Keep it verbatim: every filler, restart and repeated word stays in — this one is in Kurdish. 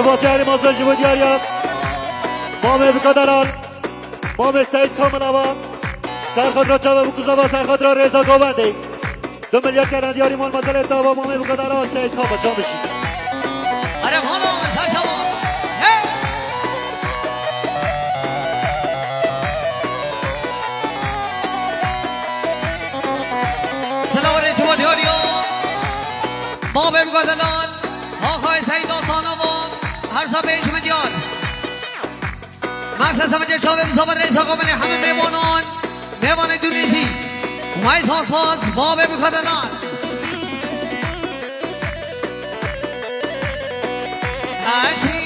Spasiyarî mezin ji bo diyariya Mamê Bika Delal, Mamê Seyîd Kamil ava, serxatra çava bû kuzava serxatra rêza govendê. Du milyar kelen diyarî mal mezelê dava Mamê Bika Delal Seyîd Kamil Çamişî. Erê vana, mesaj ama. Hey! Selaw re ji bo diyariya Mamê Bika Delal, Axayê Seyîd Aslan ava, her sa pênc milyar. Maqsed Semecê çavê Mustafa Reis Hakomelê hemî mêvanan, mêvanê dûrnîzî. Wayis Aspas, Babê Bika Delal. Eşî